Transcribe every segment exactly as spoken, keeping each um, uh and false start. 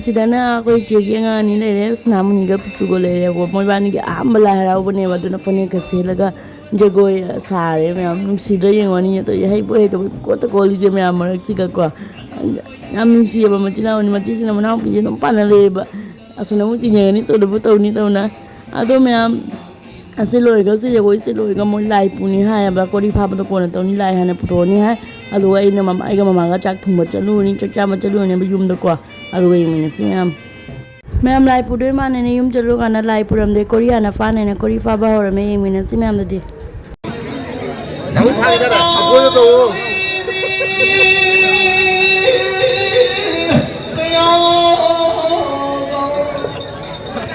ꯁꯤꯗꯅ ꯑꯩꯈꯣꯏ ꯏꯆꯦꯒꯤ ꯑꯉꯥꯡ ꯑꯅꯤ ꯂꯩꯔꯦ, ꯁꯅꯥꯃꯍꯤꯒ ꯄꯤꯇ꯭ꯔꯨꯒ ꯂꯩꯔꯦꯕꯀꯣ꯫ ꯃꯣꯏꯕꯥꯅꯤꯒꯤ ꯑꯍꯥꯟꯕ ꯂꯥꯏ ꯍꯔꯥꯎꯕꯅꯦꯕ, ꯑꯗꯨꯅ ꯐꯅꯦꯛꯀ ꯁꯦꯠꯂꯒ ꯖꯒꯣꯏ ꯁꯥꯔꯦ ꯃꯌꯥꯝ꯫ ꯅꯨꯡꯁꯤꯗ꯭ꯔꯥ ꯌꯦꯡꯉꯣ, ꯑꯅꯤ ꯑꯇꯩ ꯍꯩꯕꯣꯏ ꯍꯩꯇꯕꯣꯏ ꯄꯨꯡꯀꯣꯠꯇ ꯀꯣꯠꯂꯤꯁꯦ ꯃꯌꯥꯝ ꯃꯔꯛꯁꯤꯒꯀꯣ꯫ ꯌꯥꯝ ꯅꯨꯡꯁꯤꯌꯦꯕ ꯃꯆꯤꯟ ꯃꯅꯥꯎꯅꯤ, ꯃꯆꯦꯁꯤꯅ ꯃꯅꯥꯎꯄꯤꯁꯦ ꯑꯗꯨꯝ ꯄꯥꯟꯅ ꯂꯩꯌꯦꯕ꯫ ꯑꯁꯣꯝꯗ ꯑꯃꯨꯛ ꯇꯤꯟꯅꯒꯅꯤ, ꯁꯣꯝꯗ ꯑꯃꯨꯛ ꯇꯧꯅꯤ ꯇꯧꯅ꯫ ꯑꯗꯣ ꯃꯌꯥꯝ, ꯑꯁꯤ ꯂꯣꯏꯔꯒ, ꯁꯤ ꯖꯒꯣꯏꯁꯦ ꯂꯣꯏꯔꯒ ꯃꯣꯏ ꯂꯥꯏ ꯄꯨꯅꯤ ꯍꯥꯏꯌꯦꯕ꯫ ꯀꯣꯔꯤ ꯐꯥꯕꯗꯣ ꯀꯣꯟꯅ ꯇꯧꯅꯤ, ꯂꯥꯏ ꯍꯥꯟꯅ ꯄꯨꯊꯣꯛꯑꯅꯤ ꯍꯥꯏ꯫ ꯑꯗꯨꯒ ꯑꯩꯅ ꯃꯃꯥ, ꯑꯩꯒ ꯃꯃꯥꯒ ꯆꯥꯛ ꯊꯣꯡꯕ ꯆꯠꯂꯨꯔꯅꯤ, ꯆꯥꯛ ꯆꯥꯕ ꯆꯠꯂꯨꯔꯅꯦꯕ ꯌꯨꯝꯗꯀꯣ꯫ ꯑꯗꯨꯒ ꯌꯦꯡꯃꯤꯟꯅꯁꯤ ꯃꯌꯥꯝ꯫ ꯃꯌꯥꯝ ꯂꯥꯏ ꯄꯨꯗꯣꯏ ꯃꯥꯟꯅꯅꯦ, ꯌꯨꯝ ꯆꯠꯂꯨꯔꯀꯥꯟꯗ ꯂꯥꯏ ꯄꯨꯔꯝꯗꯦ꯫ ꯀꯣꯔꯤ ꯍꯥꯟꯅ ꯐꯥꯅꯦꯅ ꯀꯣꯔꯤ ꯐꯥꯕ ꯍꯧꯔꯝꯃꯦ, ꯌꯦꯡꯃꯤꯟꯅꯁꯤ ꯃꯌꯥꯝꯗꯗꯤ꯫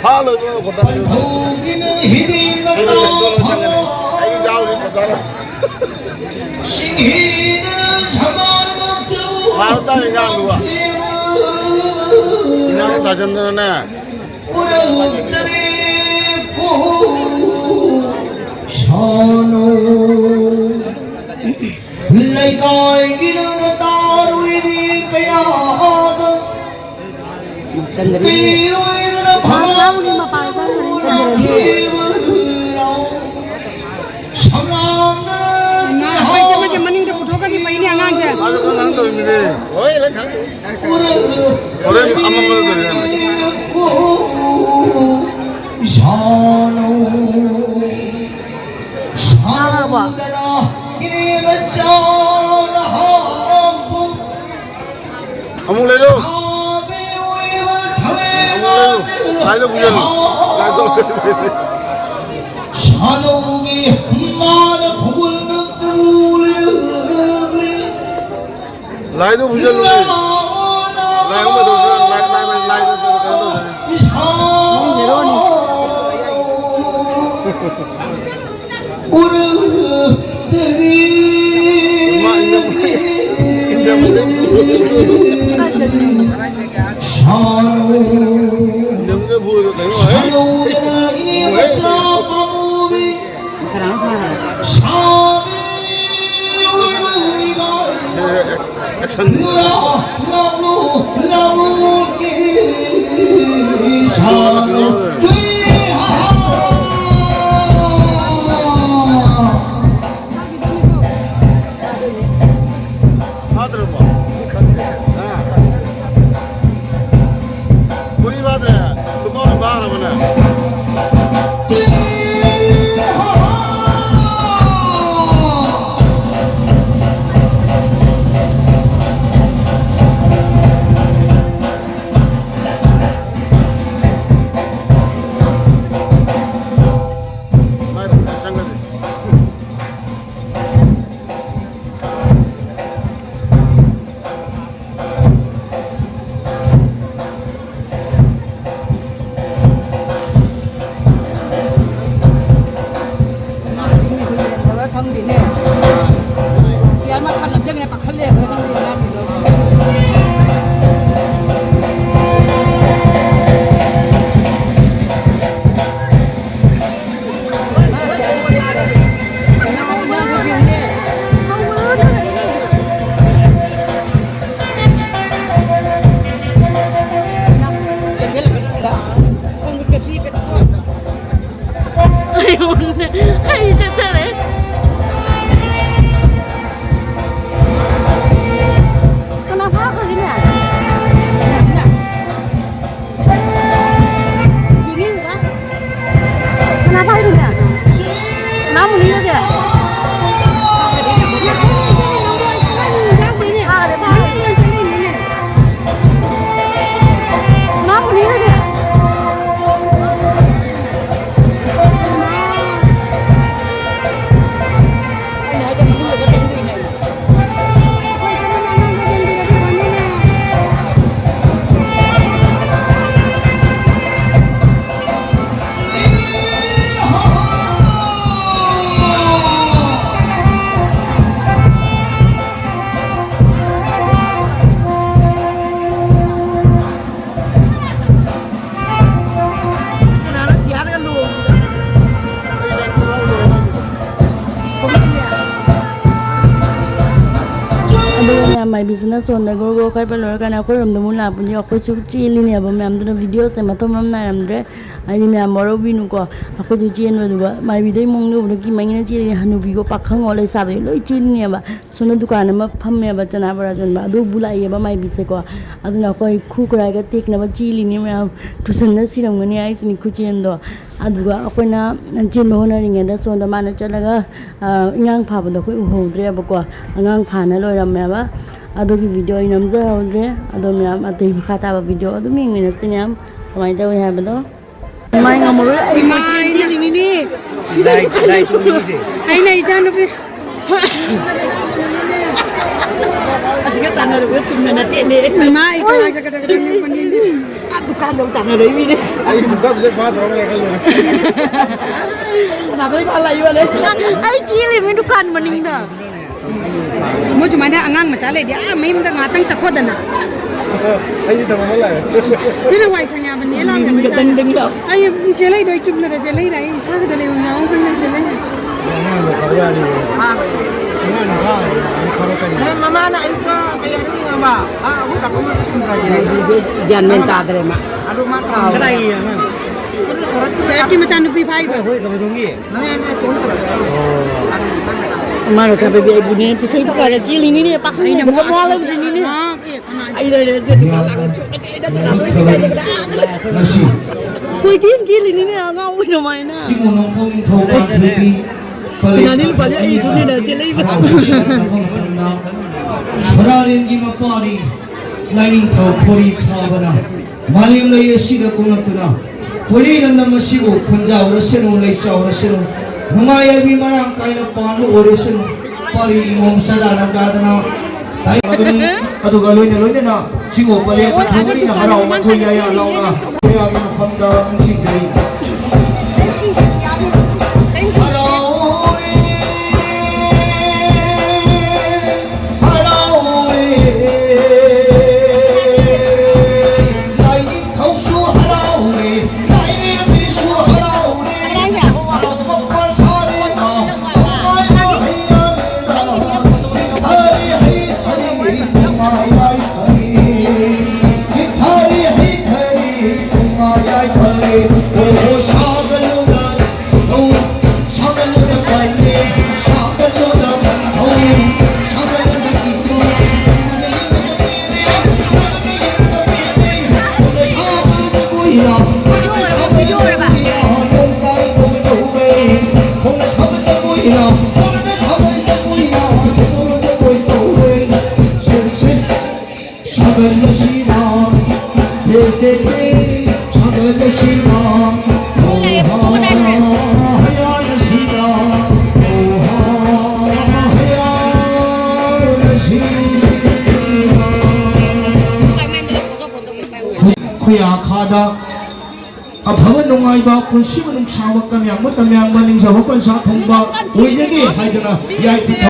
ꯐꯥ ꯂꯣꯏꯕ ꯈꯣꯠꯇ꯫ ꯑꯩ ꯌꯥꯎꯔꯤ ꯈꯣꯠꯇ꯫ ꯐꯥꯔ ꯇꯥꯔꯦ ꯏꯟꯖꯥꯡꯗꯨꯒ꯫ ꯏꯟꯖꯥꯡ ꯊꯥꯖꯟꯗꯅꯅꯦ꯫ ꯂꯩꯀꯥꯏꯒꯤ ꯅꯪꯅ ꯇꯥꯔꯨꯏꯅꯤ ꯀꯌꯥꯗ꯫ ꯃꯥꯁ ꯂꯥꯎꯅꯤ, ꯃꯄꯥꯟ ꯆꯪꯈ꯭ꯔꯅꯤ꯫ ꯃꯥ ꯑꯩꯈꯣꯏ ꯆꯦ ꯑꯃꯁꯦ ꯃꯅꯤꯡꯗ ꯄꯨꯊꯣꯛꯀꯗꯤ ꯐꯩꯅꯦ ꯑꯉꯥꯡꯁꯦ꯫ ꯃꯥꯁꯨ ꯈꯪ ꯈꯪ ꯇꯧꯔꯤꯃꯤꯅꯦ꯫ ꯍꯣꯏ, ꯂꯣꯏ ꯈꯪꯉꯤ꯫ ꯍꯣꯔꯦꯟ ꯑꯃꯝꯕꯗ ꯇꯧꯔꯤ ꯍꯥꯏꯕꯅꯤ꯫ ꯏꯁꯥꯅꯧ ꯆꯥꯔꯕꯣ? ꯁꯥꯎꯗꯅ ꯏꯅꯦ ꯃꯆꯥꯅ ꯍꯥꯞꯄꯨ꯫ ꯑꯃꯨꯛ ꯂꯩꯔꯣ꯫ ꯁꯥꯕꯤ ꯑꯣꯏꯕ ꯊꯋꯦ ꯑꯃꯨꯛ ꯂꯩꯔꯣ꯫ ꯂꯥꯏꯗ ꯄꯨꯖꯜꯂꯣ꯫ ꯂꯥꯏꯗ ꯄꯨꯖꯜꯂꯣ꯫ ꯁꯥꯅꯧꯒꯤ ꯃꯥꯅ ꯈꯨꯒꯨꯜ ꯉꯛꯇ ꯃꯨꯔꯕꯅꯤ꯫ ꯂꯥꯏꯗꯨ ꯄꯨꯖꯜꯂꯨꯅꯦ꯫ ꯂꯥꯏ ꯑꯃ ꯇꯧꯁꯤꯔ? ꯂꯥꯏ, ꯂꯥꯏ, ꯂꯥꯏ, ꯂꯥꯏ, ꯂꯥꯏ, ꯀꯩꯅꯣ ꯇꯧꯁꯤꯔ? ꯃꯤ ꯍꯦꯔꯣꯅꯤ꯫ ꯏꯃꯥ, ꯏꯟꯗꯝ-, ꯏꯟꯗꯝ-, ꯏꯟꯗꯝꯗ ꯐꯨꯔꯒ ꯀꯩꯅꯣ ꯍꯥꯏ꯫ ꯀꯅꯥꯅꯣ ꯐꯥꯔꯒ? ꯑꯦꯛꯁꯟ꯫ ꯑꯩ ꯆꯠꯆꯔꯦ꯫ ꯀꯅꯥ ꯐꯥꯈ꯭ꯔꯒꯦꯅꯦ? ꯌꯦꯡꯅꯤꯡꯗ꯭ꯔꯥ? ꯀꯅꯥ ꯐꯥꯏꯅꯣꯅꯦ? ꯁꯅꯥꯃꯨꯅꯤꯔꯅꯦ? ꯐꯥꯈ꯭ꯔꯦ, ꯐꯥꯈ꯭ꯔꯦ꯫ ꯁꯅꯥꯃꯨꯅꯤꯔꯅꯦ? ꯑꯗꯨꯒ ꯃꯌꯥꯝ ꯃꯥꯏꯕꯤꯁꯤꯅ ꯁꯣꯝꯗ ꯒ꯭ꯔꯣ ꯒ꯭ꯔꯣ ꯀꯥꯏꯕ ꯂꯣꯏꯔꯀꯥꯟꯗ ꯑꯩꯈꯣꯏꯔꯣꯝꯗ ꯑꯃꯨꯛ ꯂꯥꯛꯄꯅꯤ꯫ ꯑꯩꯈꯣꯏꯁꯨ ꯆꯦꯜꯂꯤꯅꯦꯕ ꯃꯌꯥꯝꯗꯨꯅ꯫ ꯚꯤꯗꯤꯑꯣꯁꯦ ꯃꯊꯧ ꯃꯔꯝ ꯅꯥꯏꯔꯝꯗ꯭ꯔꯦ꯫ ꯍꯥꯏꯗꯤ ꯃꯌꯥꯝ ꯋꯥꯔꯧꯕꯤꯅꯨꯀꯣ꯫ ꯑꯩꯈꯣꯏꯁꯨ ꯆꯦꯟꯕꯗꯨꯒ ꯃꯥꯏꯕꯤꯗꯩ ꯃꯑꯣꯡꯗ ꯎꯕꯗ ꯀꯤꯃꯟꯒꯤꯅ ꯆꯦꯜꯂꯤꯅꯦ꯫ ꯍꯅꯨꯕꯤꯒ ꯄꯥꯈꯪꯒ ꯂꯩꯁꯥꯕꯤ ꯂꯣꯏ ꯆꯦꯜꯂꯤꯅꯦꯕ꯫ ꯁꯣꯝꯗ ꯗꯨꯀꯥꯟ ꯑꯃ ꯐꯝꯃꯦꯕ ꯆꯅꯥ ꯕꯣꯔꯥ ꯌꯣꯟꯕ꯫ ꯑꯗꯨꯕꯨ ꯂꯥꯛꯏꯌꯦꯕ ꯃꯥꯏꯕꯤꯁꯦꯀꯣ꯫ ꯑꯗꯨꯅ ꯑꯩꯈꯣꯏ ꯈꯨ ꯈꯨꯔꯥꯏꯒ ꯇꯦꯛꯅꯕ ꯆꯦꯜꯂꯤꯅꯦ ꯃꯌꯥꯝ꯫ ꯇꯨꯁꯟꯗ ꯁꯤꯔꯝꯒꯅꯤ ꯍꯥꯏꯁꯤꯅꯤ ꯈꯨꯆꯦꯟꯗꯣ꯫ ꯑꯗꯨꯒ ꯑꯩꯈꯣꯏꯅ ꯆꯦꯟꯕ ꯍꯣꯠꯅꯔꯤꯉꯩꯗ ꯁꯣꯝꯗ ꯃꯥꯅ ꯆꯠꯂꯒ, ꯑ, ꯏꯉꯥꯡ ꯐꯥꯕꯗꯣ ꯑꯩꯈꯣꯏ ꯎꯍꯧꯗ꯭ꯔꯦꯕꯀꯣ꯫ ꯑꯉꯥꯡ ꯐꯥꯅ ꯂꯣꯏꯔꯝꯃꯦꯕ꯫ ꯑꯗꯨꯒꯤ ꯚꯤꯗꯤꯑꯣ ꯑꯩ ꯅꯝꯖꯍꯧꯗ꯭ꯔꯦ꯫ ꯑꯗꯣ ꯃꯌꯥꯝ ꯑꯇꯩ ꯃꯈꯥ ꯇꯥꯕ ꯚꯤꯗꯤꯑꯣ ꯑꯗꯨꯝ ꯌꯦꯡꯃꯤꯟꯅꯁꯤ ꯃꯌꯥꯝ꯫ ꯀꯃꯥꯏꯅ ꯇꯧꯏ ꯍꯥꯏꯕꯗꯣ꯫ ꯃꯥꯏ ꯉꯝꯃꯔꯣꯏ, ꯑꯩ ꯏꯃꯥ, ꯀꯣꯏꯆꯦꯟ ꯑꯩꯅ ꯆꯦꯜꯂꯤꯅꯤꯅꯦ꯫ ꯂꯥꯏ, ꯂꯥꯏ ꯇꯣꯡꯉꯤꯁꯦ꯫ ꯑꯩꯅ ꯏꯆꯥꯅꯨꯄꯤ꯫ ꯑꯁꯤꯒ ꯇꯥꯟꯅꯔꯨꯕꯗ ꯆꯨꯝꯅ ꯅꯠꯇꯦꯅꯦ꯫ ꯏꯃꯥ, ꯑꯩ ꯀꯅꯥ ꯆꯠꯀꯗꯕꯗ ꯂꯦꯞꯄꯅꯤꯅꯦ꯫ ꯑꯥ, ꯗꯨꯀꯥꯟꯗ ꯑꯃꯨꯛ ꯇꯥꯟꯅꯔꯛꯏ ꯃꯤꯅꯦ꯫ ꯑꯩ ꯗꯨꯀꯥꯟꯗꯨꯗ ꯐꯥꯗ꯭ꯔꯣ ꯈꯜꯂꯨꯔꯦ꯫ ꯁꯅꯥꯊꯣꯏ ꯐꯥ ꯂꯥꯛꯏ ꯃꯥꯅꯦ꯫ ꯑꯩ ꯆꯦꯜꯂꯤꯃꯤ ꯗꯨꯀꯥꯟ ꯃꯅꯤꯡꯗ꯫ ꯃꯣꯏ ꯁꯨꯃꯥꯏꯅ ꯑꯉꯥꯡ ꯃꯆꯥ ꯂꯩꯔꯗꯤ ꯑꯥ ꯃꯌꯨꯝꯗ ꯉꯥꯛꯇꯪ ꯆꯠꯈꯣꯗꯅ꯫ ꯑꯩꯗꯤ ꯊꯝꯃꯝꯃ ꯂꯥꯛꯑꯦ꯫ ꯁꯤꯅ ꯋꯥꯏ ꯁꯪ ꯌꯥꯕꯅꯦ, ꯂꯥꯛꯑꯣ꯫ ꯗꯪ ꯗꯪ ꯂꯥꯎ꯫ ꯑꯩ ꯆꯦꯜꯂꯛꯏꯗꯣ ꯑꯩ ꯆꯨꯝꯅꯒ ꯆꯦꯜꯂꯛꯏꯔꯥ? ꯑꯩ ꯏꯁꯥꯒ ꯆꯦꯜꯂꯛꯏ, ꯌꯥꯝ ꯈꯪꯅ ꯆꯦꯜꯂꯛꯏ꯫ ꯑꯉꯥꯡꯗꯣ ꯐꯥꯕ ꯌꯥꯅꯤ꯫ ꯑꯥ꯫ ꯑꯉꯥꯡꯗꯣ ꯐꯥꯕ ꯌꯥꯅꯤ꯫ ꯐꯥꯕ ꯀꯔꯤ? ꯑꯦ, ꯃꯃꯥꯅ ꯑꯌꯨꯛꯇ ꯀꯩ ꯍꯥꯏꯅꯤ ꯈꯪꯉꯕ? ꯑꯥ, ꯑꯩꯈꯣꯏ ꯗꯥꯛꯇꯔ ꯒ꯭ꯌꯥꯟ ꯃꯦꯟ ꯇꯥꯗ꯭ꯔꯦ ꯃꯥ꯫ ꯑꯗꯨ ꯃꯥ ꯀꯗꯥꯏꯒꯤ ꯑꯉꯥꯡ? ꯁꯔꯠꯀꯤ ꯃꯆꯥꯅꯨꯄꯤ ꯐꯥꯏꯕ꯫ ꯍꯣꯏ, ꯀꯃꯥꯏ ꯇꯧꯅꯤ? ꯃꯥꯅ ꯆꯥꯕ ꯕꯤ ꯑꯩꯕꯨꯅꯦ, ꯄꯤꯁꯜ ꯄꯨꯀꯥꯏꯔ ꯆꯦꯜꯂꯤꯅꯤꯅꯦ, ꯄꯥꯈꯪꯅ ꯑꯩꯅ ꯃꯋꯥ ꯂꯧꯗ꯭ꯔꯤꯅꯤꯅꯦ꯫ ꯃꯥꯒꯤ ꯑꯩ ꯂꯩꯔꯦ, ꯁꯦ ꯗꯨꯀꯥꯟ ꯂꯥꯛꯑꯒ ꯆꯣꯠꯅ ꯆꯦꯜꯂꯦ, ꯆꯦꯜꯂꯦ, ꯆꯦꯜꯂꯦ, ꯆꯦꯜꯂꯦ꯫ ꯉꯁꯤ ꯀꯣꯏꯆꯦꯟ ꯆꯦꯜꯂꯤꯅꯤꯅꯦ, ꯑꯉꯥꯎꯕ ꯑꯗꯨꯃꯥꯏꯅ꯫ ꯁꯤꯕꯨ ꯅꯣꯡꯄꯣꯛ ꯅꯤꯡꯊꯧ ꯄꯥꯟꯊꯣꯏꯕꯤ ꯄꯂꯦꯝ ꯁꯤꯅꯥꯅꯤ ꯂꯨꯄꯥꯗꯤ ꯑꯩ ꯏꯇꯨꯅꯦꯅ ꯆꯦꯜꯂꯛꯏꯕ꯫ ꯍꯔꯥꯎ ꯀꯨꯝꯍꯩ ꯇꯧꯕ ꯃꯇꯝꯗ ꯁꯣꯔꯥꯔꯦꯟꯒꯤ ꯃꯄꯥꯔꯤ ꯂꯥꯏꯅꯤꯡꯊꯧ ꯈꯣꯔꯤ ꯊꯥꯕꯅ ꯃꯥꯂꯦꯝ ꯂꯩ ꯑꯁꯤꯗ ꯀꯨꯝꯂꯛꯇꯨꯅ ꯄꯣꯏꯔꯩ ꯂꯝꯗꯝ ꯑꯁꯤꯕꯨ ꯈꯨꯟꯖꯥꯎꯔꯁꯅꯨ, ꯂꯩꯆꯥꯎꯔꯁꯅꯨ, ꯅꯨꯡꯉꯥꯏ ꯌꯥꯏꯕꯤ ꯃꯔꯥꯡ ꯀꯥꯏꯅ ꯄꯥꯟꯕ ꯑꯣꯏꯔꯁꯅꯨ, ꯄꯥꯔꯤ ꯏꯃꯣꯝ ꯆꯥꯗꯥ ꯅꯧꯗꯥꯗꯅ ꯇꯥꯏ-, ꯑꯗꯨꯅꯤ, ꯑꯗꯨꯒ ꯂꯣꯏꯅ ꯂꯣꯏꯅꯅ ꯆꯤꯡꯉꯣ ꯄꯂꯦꯝ ꯄꯟꯊꯧ ꯃꯔꯤꯅ ꯍꯔꯥꯎ ꯃꯊꯣꯏ ꯌꯥꯌꯥ ꯂꯥꯎꯅ ꯀꯌꯥꯒꯤ ꯃꯐꯝꯗ ꯅꯤꯡꯁꯤꯡꯖꯔꯤ꯫ ꯍꯔꯥꯎꯔꯦ, ꯍꯔꯥꯎꯔꯦ, ꯂꯥꯏꯅꯤꯡꯊꯧꯁꯨ ꯍꯔꯥꯎꯔꯦ, ꯂꯥꯏꯔꯦꯝꯕꯤꯁꯨ ꯍꯔꯥꯎꯔꯦ, ꯍꯔꯥꯎꯕ ꯄꯥꯟꯁꯥꯔꯦꯅ, ꯅꯨꯡꯉꯥꯏꯕ ꯍꯩꯌꯥꯔꯦꯅ, ꯍꯔꯦ ꯍꯔꯦ ꯍꯔꯦ, ꯅꯨꯡꯉꯥꯏ ꯌꯥꯏ ꯐꯔꯦ, ꯍꯔꯦ ꯍꯔꯦ ꯍꯔꯦ, ꯅꯨꯡꯉꯥꯏ ꯌꯥꯏ ꯐꯔꯦ, ꯑꯣ ꯍꯣ ꯁꯥꯒꯅꯨꯗ ꯁꯥꯒꯠꯂꯁꯤꯅ, ꯁꯦ, ꯁꯦ, ꯁꯦ, ꯁꯥꯒꯠꯂꯁꯤꯅ, ꯍꯣ, ꯍꯥ, ꯍꯌꯥꯔꯁꯤꯅ, ꯍꯣ, ꯍꯥ, ꯍꯌꯥꯔꯁꯤꯅ꯫ ꯈꯨꯌꯥꯈꯥꯗ ꯑꯐꯕ ꯅꯨꯡꯉꯥꯏꯕ ꯄꯨꯟꯁꯤ ꯃꯅꯨꯡ ꯁꯥꯡꯕ ꯀꯃꯌꯥꯡꯕ ꯇꯝꯌꯥꯡꯕ ꯅꯤꯡꯖꯕ ꯄꯟꯁꯥ ꯊꯨꯡꯕ ꯑꯣꯏꯖꯒꯦ ꯍꯥꯏꯗꯨꯅ ꯌꯥꯏꯐ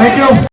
Thank you.